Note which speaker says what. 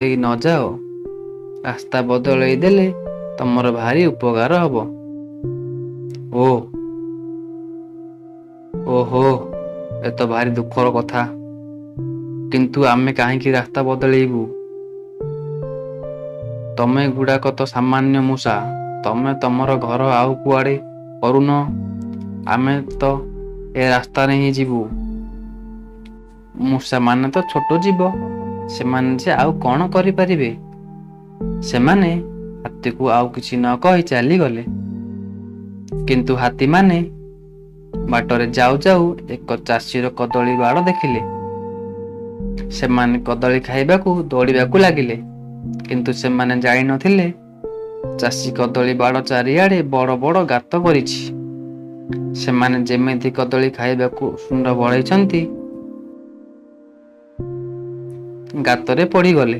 Speaker 1: ନ ଯାଅ। ରାସ୍ତା ବଦଳେଇ ଦେଲେ ତମର ଭାରି ଉପକାର ହବ। ଓ ଓହୋ, ଏ ତ ଭାରି ଦୁଃଖର କଥା। କିନ୍ତୁ ଆମେ କାହିଁକି ରାସ୍ତା ବଦଳେଇବୁ? ତମେ ଗୁଡ଼ାକ ତ ସାମାନ୍ୟ ମୂଷା। ତମେ ତମର ଘର ଆଉ କୁଆଡ଼େ କରୁନ। ଆମେ ତ ଏ ରାସ୍ତାରେ ହିଁ ଯିବୁ। ମୂଷାମାନେ ତ ଛୋଟ ଜୀବ, ସେମାନେ ଯେ ଆଉ କ'ଣ କରିପାରିବେ? ସେମାନେ ହାତୀକୁ ଆଉ କିଛି ନ କହି ଚାଲିଗଲେ। କିନ୍ତୁ ହାତୀମାନେ ବାଟରେ ଯାଉ ଯାଉ ଏକ ଚାଷୀର କଦଳୀ ବାଡ଼ ଦେଖିଲେ। ସେମାନେ କଦଳୀ ଖାଇବାକୁ ଦୌଡ଼ିବାକୁ ଲାଗିଲେ। କିନ୍ତୁ ସେମାନେ ଜାଣିନଥିଲେ, ଚାଷୀ କଦଳୀ ବାଡ଼ ଚାରିଆଡ଼େ ବଡ଼ ବଡ଼ ଗାତ କରିଛି। ସେମାନେ ଯେମିତି କଦଳୀ ଖାଇବାକୁ ଶୁଣ୍ଢ ବଢ଼େଇଛନ୍ତି, ଗାତରେ ପଡ଼ିଗଲେ।